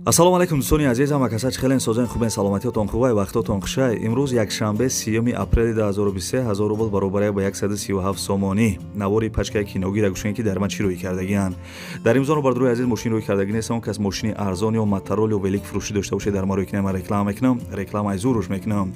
Ассалому алайкум дӯстони азиз, ҳама каса чӣ хелен созен хубен, саломатиятон хубай, вақтотон хушай. Имрӯз якшанбе 30 апрели 2023, 1000 рубл баробарая ба 137 сомонӣ. Навори пачкаи киногира гӯшен ки дар ман чӣ рӯй кардагианд. Дар имзону бардорои азиз мошин рӯй кардагӣ нест, он кас мошини арзон ё моторол ё велик фурӯшӣ дошта бошед, дар ма рӯй кунем, ман реклама мекунам, рекламаи зуруш мекунам.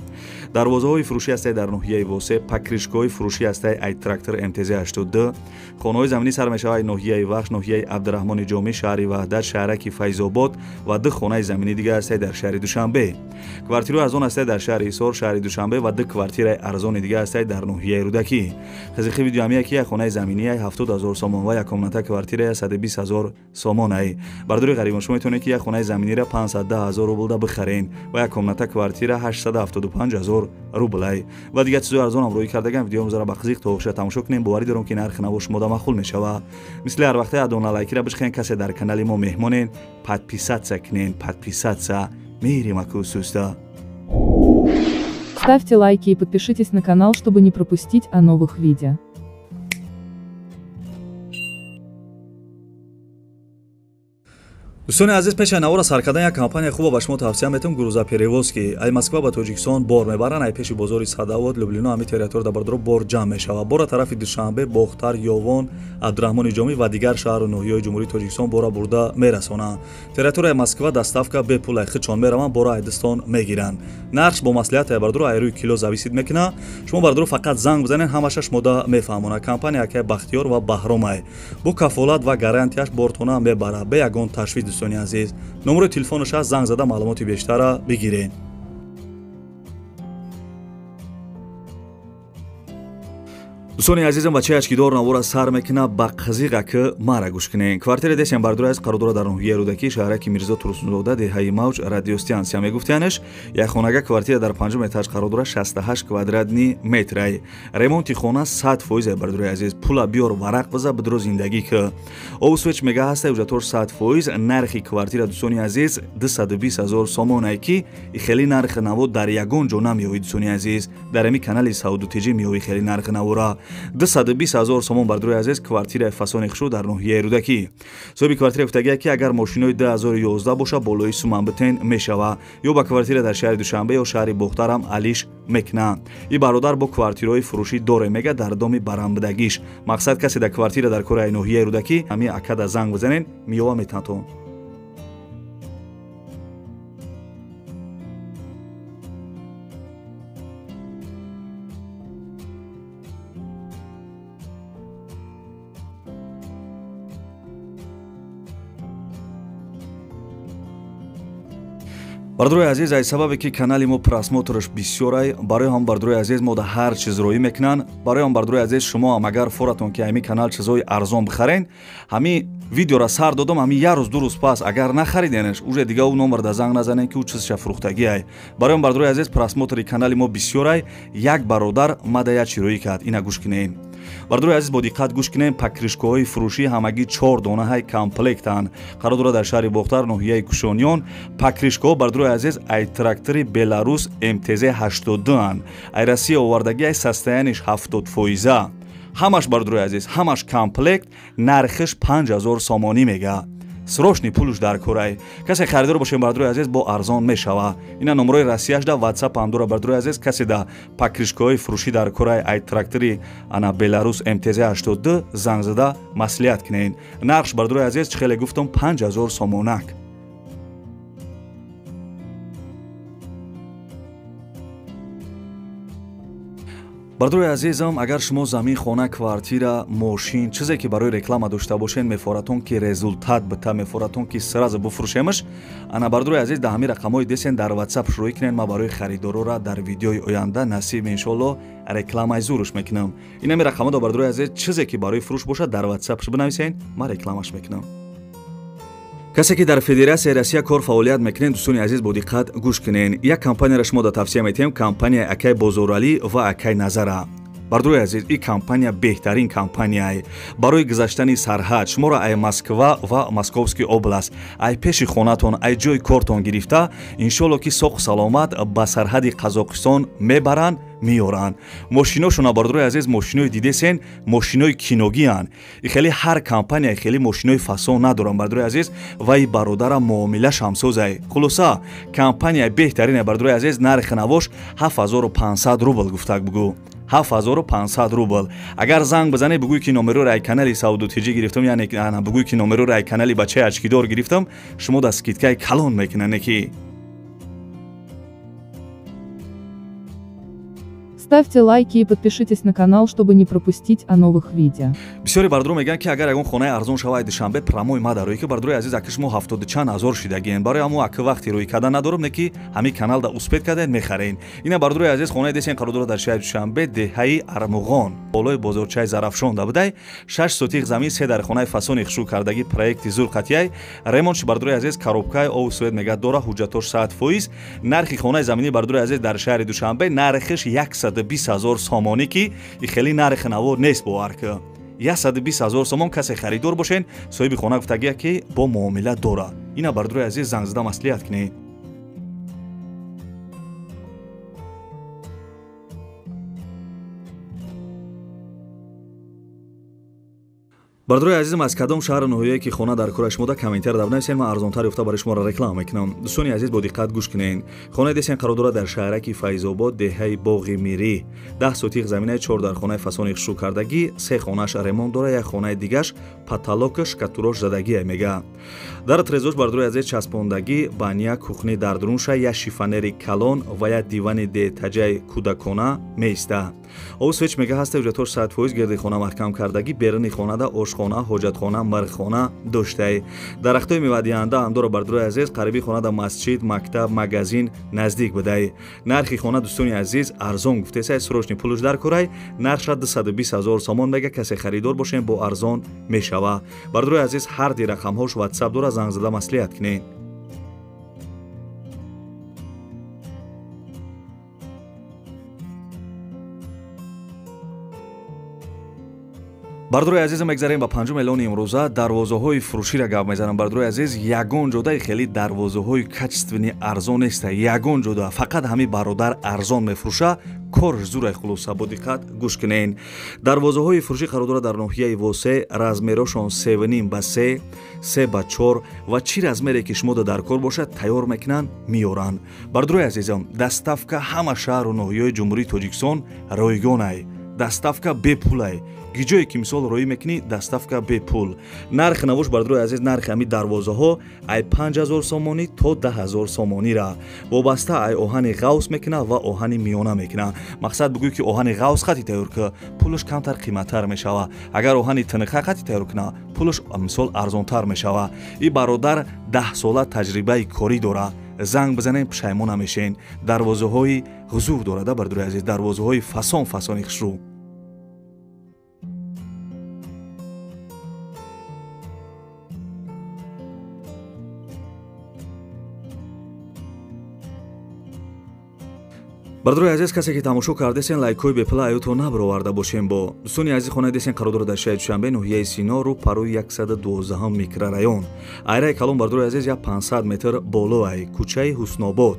Дарвозаҳои фурӯшӣ ҳастае дар ноҳияи Восе, покрышкаҳои фурӯшӣ ҳастае ай трактор МТЗ 82, хонаҳои заминӣ сар мешавад ай ноҳияи Вахш, ноҳияи Абдураҳмони Ҷомӣ, шаҳри Ваҳдат, шаҳраки Файзобод ва ду хонаи заминӣ дигар ҳастае дар шаҳри Душанбе. Квартираҳои арзон ҳастае дар шаҳри Ҳисор, шаҳри Душанбе ва ду квартираи арзони дигар ҳастае дар ноҳияи Рӯдакӣ. Қизиқи видео ҳамия ки як хонаи заминии 70 0 сомон ва як комната квартираи 120 0 сомон ай. Бардори ғарибон, шумо метавонед ки як хонаи заминиро 510 0 рублда бихарен ва як комната квартира 875 0 рубл ай. Ва дигар чизҳои арзон ҳам рӯй кардагам. Видео мзара ба қизиқ то охира тамошо кунем. Боварӣ дорам ки нархи наво шумода маъқул мешавад. Мисли ҳар вақте адона лайкира бишхен, касе дар канали мо меҳмонен, подписаться кунен, подписаться. Мирим акусуста. Ставьте лайки и подпишитесь на канал, чтобы не пропустить о новых видео. Дӯстони азиз, пеш аз навора сар кардан як компания хуба ба шумо тавсия метавам, грузоперевозки. Ай Москва ба Тоҷикистон бор мебаранд, ай пеши бозори Садовод, Люблино, ҳами территория бардоро бор ҷамъ мешавад. Бора тарафи Душанбе, Бохтар, Ёвон, Абдураҳмони Ҷомӣ ва дигар шаҳру ноҳияҳои Ҷумҳурии Тоҷикистон бора бурда мерасонанд. Территорияи Москва доставка бепул, ай худшон мераванд, бора айдистон мегиранд. Нархш бо маслиҳат ай бардоро ай рӯи кило зависит мекунад. Шумо бардоро фақат занг бизанед, ҳамаша шумода мефаҳмонад. Компания акай Бахтиёр ва Баҳромай. Бо кафолат ва гарантияш бортона мебарад, бе ягон ташвиш. Дӯстони азиз, номерои телефонаш ҳаст, занг зада маълумоти бештарра бигиред. Дӯстони азизам, бачаи ачкидор навора сар мекунад, ба қызиқа ки мара гӯш кунед. Квартира десем бардори аз қарор дорад дар ноҳияи Рӯдакӣ, шаҳраки Мирзо Турсунзода, деҳаи Мавҷ, радиостансия мегуфтиянаш. Як хонага квартира дар панҷум этаж қарор дорад, 68 квадратни метрай. Ремонти хона 100% бардори азиз. Пула биёр, варақ биза, бидро зиндагӣ ки. Обу свеч мега ҳаста, ҳуҷҷатҳош 100%. Нархи квартира дӯстони азиз 220 0 сомонай ки хеле нархи наво дар ягон ҷо намеёвид дӯстони азиз. Дар ҳамин канали Сауду ТЖ меёвӣ хеле нархи навора. 220 0 сомон бардорои азиз, квартираи фасони хушрӯ дар ноҳияи Рӯдакӣ. Соҳиби квартира гуфтагия ки агар мошинои 2011 боша, болои суман битен мешава. Ё ба квартира дар шаҳри Душанбе ё шаҳри Бохтарам алиш мекунанд. И бародар бо квартираҳои фурӯшӣ доре мега дар доми барамбудагиш. Мақсад касе дар квартира дар кораи ноҳияи Рӯдакӣ, ҳамин акада занг бизанен, миёва метантон. Бардорои азиз, ай сабабе ки канали мо просмотраш бисёрай, барои ҳам бардорои азиз мо да ҳар чиз роӣ мекунанд. Барои ҳам бардорои азиз, шумо ҳам агар форатон ки ҳами канал чизҳои арзон бихарен, ҳами видеора сар додам, ҳами як рӯз ду рӯз пас агар нахариденаш, уже дига ӯ номер да занг назанен ки ӯ чизша фурӯхтагӣ ай. Барои ҳам бардорои азиз, просмотри канали мо бисёрай. Як бародар мада як чӣ роӣ кард, ина гӯш кунем. Бардорои азиз, бо диққат гӯш кунем. Покрышкаҳои фурӯшӣ ҳамагӣ 4 донаҳаи комплектанд. Қарор дорад дар шаҳри Бохтар, ноҳияи Кушониён. Покрышкаҳо бардорои азиз ай трактори Беларус МТЗ 82-анд. Ай Россия овардагӣ, ай состояниш 70%. Ҳамаш бардорои азиз, ҳамаш комплект, нархиш 5000 сомонӣ мега. Срочный пулуш дар корай. Касе харидор бошем бардорои азиз, бо арзон мешава. Ина номерои Россияш да WhatsApp ҳам дора бардорои азиз. Касе да покрышкаҳои фурӯшӣ дар корай ай трактори ана Беларус МТЗ 82 занг зада маслиҳат кунед. Нархш бардорои азиз, чӣ хеле гуфтам, 5000 сомонак. Бардорои азизам, агар шумо замин, хона, квартира, мошин, чизе ки барои реклама дошта бошен, мефоратон ки результат бита, мефоратон ки сразу буфурӯшемаш, ана бардорои азиз, дар ҳамин рақамҳои десен дар WhatsApp шурӯъ кунен. Ман барои харидорора дар видеои оянда насиб иншоалло рекламаи зуруш мекунам. Ин ҳамин рақамҳо бардорои азиз, чизе ки барои фурӯш бошад, дар WhatsApp бинависен, ман рекламаш мекунам. Касе ки дар Федератсияи Россия кор фаъолият мекунед, дӯстони азиз, бо диққат гӯш кунед. Як компанияро шумо да тавсия метиҳем, компанияи акай Бозоралӣ ва акай Назара. Бардорои азиз, ин компания беҳтарин компанияе барои гузаштани сарҳад. Шуморо ай Москва ва Московский област, ай пеши хонатон, ай ҷои кортон гирифта, иншолло ки соқу саломат ба сарҳади Қазоқистон мебаранд, меёранд. Мошиношона, бардорои азиз, мошинои дидесен, мошинои киногиянд. И хеле ҳар компания хеле мошинои фасон надоранд, бардорои азиз, ва и бародара муомилаш ҳамсозай. Хулоса, компания беҳтарине, бардорои азиз. Нархи навош 7500 рубл гуфтак бугӯ. 7500 рубл. Агар занг бизанед, бугӯй ки номероро ай канали Сауду Тиҷӣ гирифтам, яъне бугӯй ки номероро ай канали бачаи очкидор гирифтам, шумо да скидкаи калон мекунане ки. Ставьте лайки и подпишитесь на канал, чтобы не пропустить о новых видео. Бисёри бардору мегӯянд, ки агар ягон хонаи арзон шавад Душанбе, прямой ма дарои ки, бардорои азиз, аки шумо ҳафтоду чанд ҳазор шидагиен. Барои ҳамо аки вақти рӯй кардан надорам, не ки ҳамин канал да успеть кардед, мехарен. Ина, бардорои азиз, хонаи десен қарор дорад дар шаҳри Душанбе, деҳаи Армуғон, болои бозорчаи Зарафшон да будай. 6 сотих замин, се дар хонаи фасони хушрӯ кардагӣ, проекти зур қатияй. Ремонтши, бардорои азиз, коробкаи ову свет мега дора, ҳуҷҷатош 100%. Нархи хонаи заминӣ, бардорои азиз, дар шаҳри Душанбе нархиш 120 000 сомонӣ, ки и хеле нархи наво нест, бовар ки. 120 000 сомон. Касе харидор бошен, соҳиби хона гуфтагия, ки бо муомила дора. Ина, бардорои азиз, занг зада маслиҳат кунед. Бардорои азизам, аз кадом шаҳру ноҳияе ки хона дар кора шумода, комментар дар нависен, ман арзонтар ёфта барои шуморо реклама мекунам. Дӯстони азиз, бо диққат гӯш кунед. Хонаи десен қарор дорад дар шаҳраки Файзобод, деҳаи Боғи Мирӣ. 10 сотих заминаи, чор дар хонаи фасони хушрӯ кардагӣ, се хонааш ремонт дора, як хонаи дигаш потолокаш штукатуркаш задагие мега. Дар трезош, бардорои азиз, часпондагӣ, баня, кухни дар дурунша, як шифоньери калон ва як дивани деэтажаи кӯдакона меиста. Обу свет мега ҳаста, ҳуҷҷатош 100%, гирди хона маҳкам кардагӣ, беруни хонада ошхона, ҳоҷатхона, мирғхона доштаи. Дарахтои мевадиҳанда ҳам дора, бардорои азиз. Қариби хонада масҷид, мактаб, магазин наздик будай. Нархи хона, дӯстони азиз, арзон гуфтесай, срочный пулуш дар курай. Нархша 220 000 сомон мега. Касе харидор бошем, бо арзон мешава. Бардорои азиз, ҳар ди рақамҳош ватсап дора, занг зада маслиҳат кунед. Бардорои азизам, мегзарем ба панҷум эълони имрӯза. Дарвозаҳои фурӯширо гап мезанам. Бардорои азиз, ягон ҷодаи хеле дарвозаҳои качественный арзон неста, ягон ҷода. Фақат ҳамин бародар арзон мефурӯша, корш зурай. Хулоса, бо диққат гӯш кунед. Дарвозаҳои фурӯшӣ қарор дорад дар ноҳияи Восе, размерошон 3,5 ба 3, 3 ба 4 ва чӣ размере ки шумо дар кор бошад, тайёр мекунанд, меёранд. Бардорои азизам, доставка ҳама шаҳру ноҳияҳои Ҷумҳурии Тоҷикистон ройгонай, доставка бепулай. Гиҷое ки мисол роӣ мекунӣ, доставка бепул. Нархи навош, бардорои азиз, нархи ҳамин дарвозаҳо ай 5000 сомонӣ то 10 000 сомонира, вобаста ай оҳани ғавс мекуна ва оҳани миёна мекуна. Мақсад, бигӯй ки оҳани ғавс хати тайёр ка, пулаш камтар қиматтар мешава. Агар оҳани тиниқа хати тайёр куна, пулаш мисол арзонтар мешава. И бародар 10сола таҷрибаи корӣ дора. Занг бизанем, пушаймон намешен. Дарвозаҳои ҳузур дорада, бардорои азиз, дарвозаҳои фасон фасони хушрӯ. Бардорои азиз, касе ки тамошо кардесен, лайкҳои бепула аюто набароварда бошем. Бо дӯстони азиз, хонаи десен қарор дорад дар шаҳри Душанбе, ноҳияи Сино, рӯ парои 112 микрорайон, айраи калон, бардорои азиз, як 500 метр болоай, кӯчаи Ҳуснобод.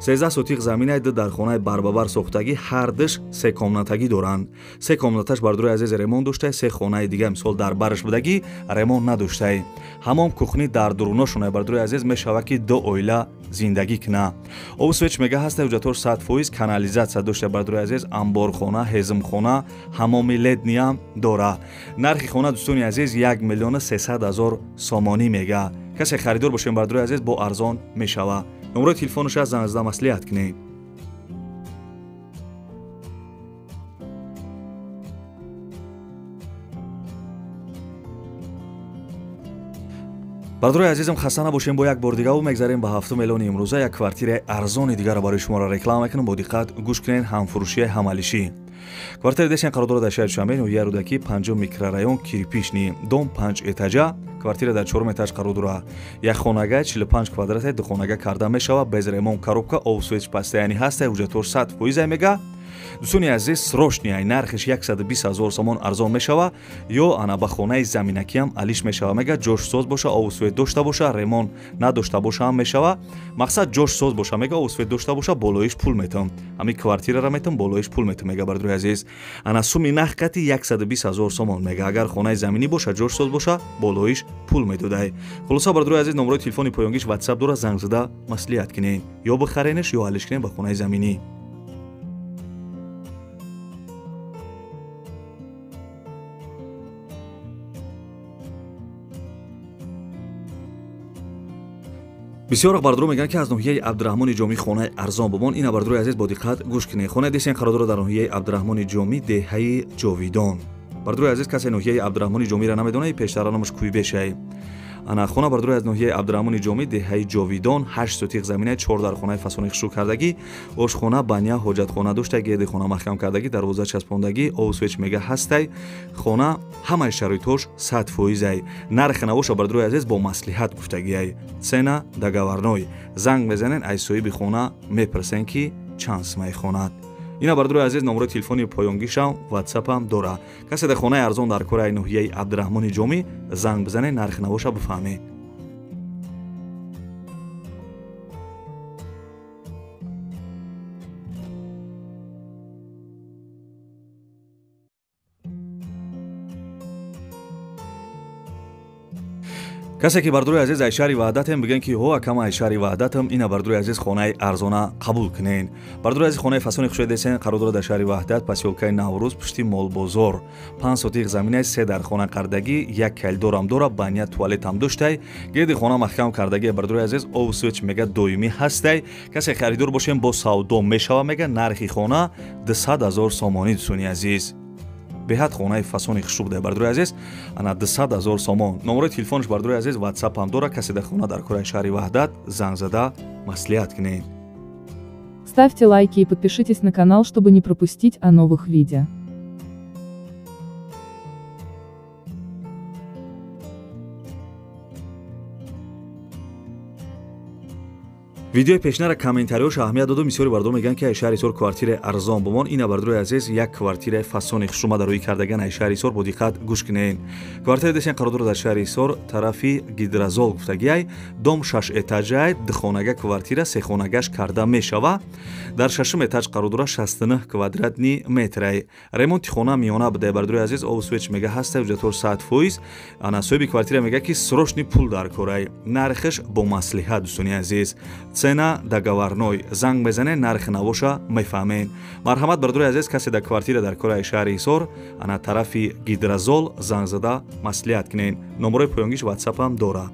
13 сотих заминай, ду дар хонаи барбабар сохтагӣ, ҳардуш се комнатагӣ доранд. Се комнаташ, бардорои азиз, ремонт доштай, се хонаи дига мисол дар бараш будагӣ, ремонт надоштай. Ҳамон кухни дар дуруношонай, бардорои азиз, мешава ки ду оила зиндагӣ куна. Обу свет мега ҳаста, ҳуҷҷатҳош 100%, канализатсия дошта, бардорои азиз, амборхона, ҳезмхона, ҳамоми летний дора. Нархи хона, дӯстони азиз, 1 300 000 сомонӣ мега. Касе харидор бошем, бардорои азиз, бо арзон мешава. Номерои телефонаш аст, занг зада маслиҳат кунед. Бардорои азизам, хаста набошем, бо як бор дигаву мегзарем ба ҳафтум эълони имрӯза. Як квартираи арзони дигарро барои шуморо реклама мекунам. Бо диққат гӯш кунед, ҳамфурӯшия, ҳамалишӣ. Квартираи десен қарор дорад дар шаҳри Душанбе, ноҳияи Рӯдакӣ, панҷум микрорайон, Кирпичный дом, панҷ этажа. Квартира дар чорум этаж қарор дорад. Як хонага, 45 квадрата, духонага карда мешавад, без ремонт, коробка, об, свет постоянный ҳаста, ҳуҷҷатҳош 100% мега. Дӯстони азиз, срочный ай, нархиш 120 ҳазор сомон, арзон мешава ё ана ба хонаи заминакиам алиш мешава. Мега, ҷош соз боша, обу свет дошта боша, ремонт надошта боша ҳам мешава. Мақсад ҷош соз боша, мега, обу свет дошта боша, болоиш пул метам. Ҳами квартирара метам, болоиш пул метам, мега, бардорои азиз. Ана суми нах қати 120 ҳазор сомон, мега. Агар хонаи заминӣ боша, ҷош соз боша, болоиш пул медодай. Хулоса, бардорои азиз, номерои телефони поёнгиш, ватсап дора, занг зада маслиҳат кунед. Ё бихаренеш, ё алиш кунед ба хонаи заминӣ. Бисёр бардоро мегӯянд, ки аз ноҳияи Абдураҳмони Ҷомӣ хонаи арзон бумон. Ина, бардорои азиз, бо диққат гӯш кунед. Хонаи десен қарор дорад дар ноҳияи Абдураҳмони Ҷомӣ, деҳаи Ҷовидон. Бардорои азиз, касе ноҳияи Абдураҳмони Ҷомиро намедонад, пештара номаш Кӯйбешай. Ана хона, бардорои, аз ноҳияи Абдураҳмони Ҷомӣ, деҳаи Ҷовидон, 8 сотиқ замина, 4 дар хонаи фасони хушрӯ кардагӣ, ошхона, баня, ҳоҷатхона дошта, гирди хона маҳкам кардагӣ, дарвоза часпондагӣ, обу свет, мега, ҳастай. Хона ҳамаи шароитҳош 100%-ай. Нархи навоша, бардорои азиз, бо маслиҳат гуфтагиай. Цена договорной. Занг мезанен, ай соҳиби хона мепурсен, ки чанд сумаи хонад. Ина, бардорои азиз, номерои телефони поёнгишам, ватсапам дора. Касе дар хонаи арзон дар кораи ноҳияи Абдураҳмони Ҷомӣ, занг бизанед, нархи навоша бифаҳмед. Касе ки, бардорои азиз, ай шаҳри Ваҳдатем, бигӯен, ки ҳо, акама, ай шаҳри Ваҳдатам. Ина, бардорои азиз, хонаи арзона қабул кунен. Бардорои азиз, хонаи фасони хушои десен қарор дорад дар шаҳри Ваҳдат, посёлкаи Наврӯз, пушти молбозор. 5 сотиқ заминаи, се дар хона кардагӣ, як калидорам дора, баня, туалетам доштай, гирди хона маҳкам кардагӣ. Бардорои азиз, обу свет, мега, доимӣ ҳастай. Касе харидор бошем, бо савдо мешава, мега. Нархи хона 200 ҳазор сомонӣ. Дӯстони азиз, беҳад хонаи фасони хушрӯ буда, бардорои азиз. Ана 200 ҳазор сомон. Номерои телефонш, бардорои азиз, ватсапам дора. Касе дар хона дар кораи шаҳри Ваҳдат, занг зада маслиҳат кунед. Ставьте лайки и подпишитесь на канал, чтобы не пропустить о новых видео. Видеои пешнара комментариёш аҳамият додум. Бисёри бардор мегӯянд, ки ай шаҳри Ҳисор квартираи арзон бумон. Ина, бардорои азиз, як квартираи фасони хушрӯма дар рӯи кардаган ай шаҳри Ҳисор, бо диққат гӯш кунед. Квартираи десен қарор дорад дар шаҳри Ҳисор, тарафи Гидрозол гуфтагиай. Дом шаш этажай, духонага квартира, сехонагаш карда мешава. Дар шашум этаж қарор дорад, 69 квадратный метрай. Ремонти хона миёна буда, бардорои азиз, обу свет, мега, ҳаста, ҳуҷҷатҳош 100%. Ана соҳиби квартира мега, ки срочный пул дар корай. Нархиш бо маслиҳат, дӯстони азиз, цена договорной. Занг мезанед, нархи навоша мефаҳмед. Марҳамат, бардорои азиз, касе дар квартира дар кораи шаҳри Ҳисор, ана тарафи Гидрозол, занг зада маслиҳат кунед. Номерои поёнгиш, ватсапам дора.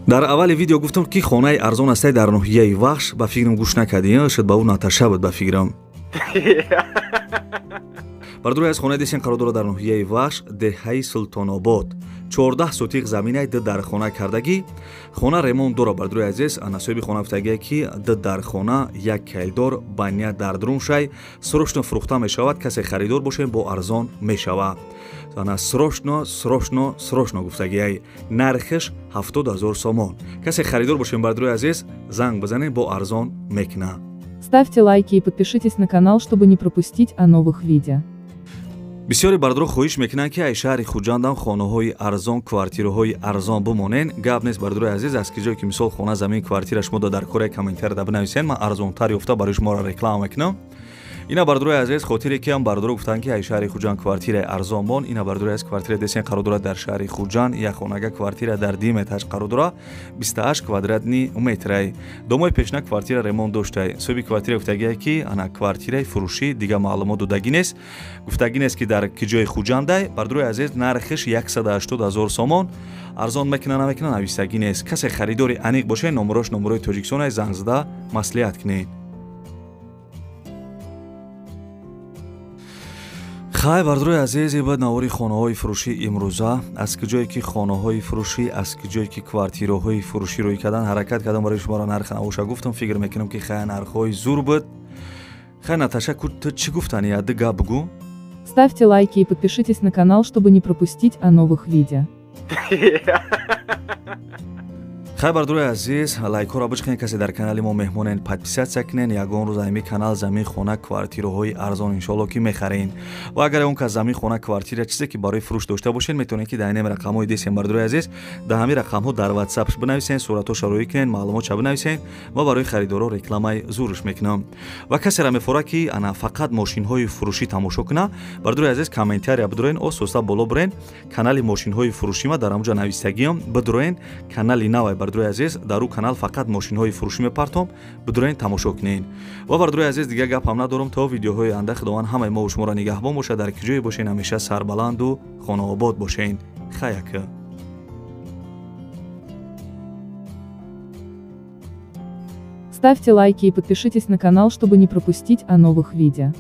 Дар аввали видео гуфтам, ки хонаи арзон астай дар ноҳияи Вахш. Ба фикрам, гӯш накардӣ, шуд ба ӯ Наташа буд, ба фикрам. Бардорои аз, хонаи десен қарор дорад дар ноҳияи Вахш, деҳаи Султонобод, 14 сотиқ заминаи, ду дар хона кардагӣ. Хона ремонт дора, бардорои азиз. Ана соҳиби хона гуфтагие, ки ду дар хона, як калидор, баня дар друншай. Срочно фурӯхта мешавад. Касе харидор бошем, бо арзон мешава. Ана срочно, срочно, срочно гуфтагиай. Нархиш 70 ҳазор сомон. Касе харидор бошем, бардорои азиз, занг бизанед, бо арзон мекунад. Ставьте лайки и подпишитесь на канал, чтобы не пропустить о новых видео. Бисёри бардоро хоҳиш мекунанд, ки ай шаҳри Хуҷандам хонаҳои арзон, квартираҳои арзон бимонен. Гап нест, бардорои азиз, аз ки ҷое ки, мисол, хона, замин, квартира шумо дар кораи, комментарияда бинависен, ман арзонтар ёфта барои шуморо реклама мекунам. Ина, бардорои азиз, хотире ки ҳам бардоро гуфтанд, ки ай шаҳри Хуҷанд квартираи арзон бон. Ина, бардорои азиз, квартира десен қарор дорад дар шаҳри Хуҷанд, як хонага квартира дар дим этаж қарор дорад, 28 квадратный метрай. Домои пешна квартира ремонт доштай. Соҳиби квартира гуфтагие, ки ана квартираи фурӯшӣ, дига маълумот додагӣ нест, гуфтагӣ нест, ки дар ки ҷои Хуҷандай. Бардорои азиз, нархиш 180 ҳазор сомон. Арзон мекуна, намекуна, нависагӣ нест. Касе харидори аниқ боше, номерош номерои Тоҷикистон, занг зада маслиҳат кунед. Хай, бардорои азиз, баъд навори хонаҳои фурӯшӣ имрӯза. Аз куҷое ки хонаҳои фурӯшӣ, аз куҷое ки квартираҳои фурӯшӣ рӯй кардан, ҳаракат кардам, барои шуморо нарх навоша гуфтам. Фикр мекунам, ки хай, нархҳои зур буд. Хай, Наташа, ту чӣ гуфтани? Яды гап бугӯ. Ставьте лайки и подпишитесь на канал, чтобы не пропустить о новых видео. Хай, бардорои азиз, лайкҳоро бичиқен, касе дар канали мо меҳмонен, подписаться кунен. Ягон рӯз ами канал замин, хона, квартираҳои арзон иншоалло ки мехарен. Ва агар он кас замин, хона, квартира, чизе ки барои фурӯш дошта бошен, метавонед ки дар инами рақамҳои десем, бардорои азиз, дар ҳамин рақамҳо дар ватсап бинависен, суратҳоша рӯӣ кунен, маълумотша бинависен ва барои харидоро рекламаи зурш мекунам. Ва касеро мефора ки ана фақат мошинҳои фурӯшӣ тамошо куна, бардорои азиз, комментария бидроен, ососта боло бирен, канали мошинҳои фурӯшима дар ҳамуҷа навистагиам, бидроен, канали навай, бардорои азиз, дар ӯ канал фақат мошинҳои фурӯшӣ мепартом, бидроен, тамошо кунен. Ва бардорои азиз, дигар гапам надорам. То видеоҳои оянда Худованд ҳамаи мову шуморо нигаҳбон бошад. Дар ки ҷое бошен, ҳамеша сарбаланду хонаобод бошен. Хаяка. Ставьте лайки и подпишитесь на канал, чтобы не пропустить о новых видео.